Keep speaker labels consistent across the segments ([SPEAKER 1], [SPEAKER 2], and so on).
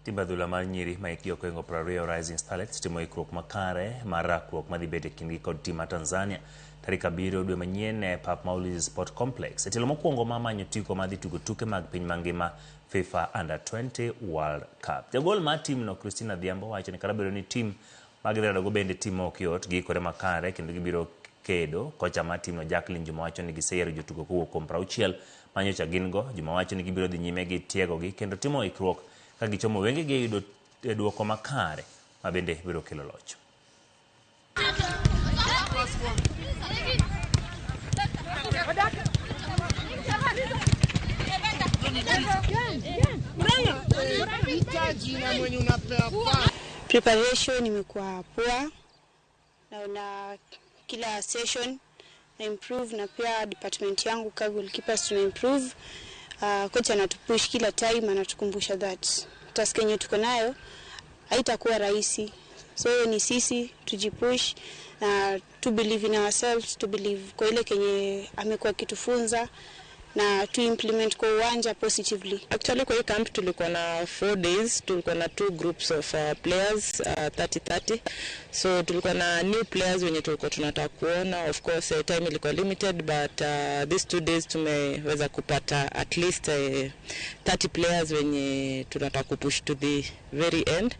[SPEAKER 1] Timb adhula mar nyiri ma hikgi ok ohingo 20 Rising Starlets timo ikruok makare mar rakruok madhi bet e kindgi kod tim ma Tanzania tarik 7 dwe manyien e pap ma Ulinzi Sport Complex e tielo mokwongo mar manyo otiko mar dhi tugo tuke mag piny mangima FIFA Under 20 World Cup. Jagol mar timno Christina Adhiambo wacho ni kata obedo ni tim ma gidhi bende tim ma ok yot, giikore makare kendo gibiro kedo. Kocha mar timno Jacqueline Juma wacho ni giseyiero jotugo kowuok kuom 60 manyocha gin go. Juma wacho ni gibiro dhi nyime gi tiegogi kendo timo ikruok ka gichomo wengegi e yudo duoko makare ma bende biro kelo loch.
[SPEAKER 2] Preparation imekuwa poa, naona kila session na improve, na pia department yangu ka goalkeepers tuna improve. Coach anatupush kila time, anatukumbusha that task yenye tuko nayo haitakuwa rahisi, so ni sisi tujipush na to believe in ourselves, to believe kwa ile kenye amekuwa akitufunza na to implement kwa uwanja positively.
[SPEAKER 3] Actually kwa hii camp tulikuwa na 4 days, tulikuwa na 2 groups of players, 30-30. So tulikuwa na new players wenye tulikuwa tunataka kuona. Of course time ilikuwa limited, but these 2 days tumeweza kupata at least 30 players wenye tunataka kupush to the very end.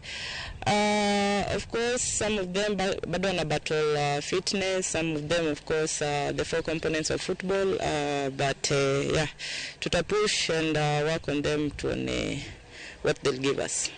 [SPEAKER 3] Of course some of them bado wana battle fitness, some of them of course the 4 components of football, but yeah, tutapush and work on them tuone what they'll give us.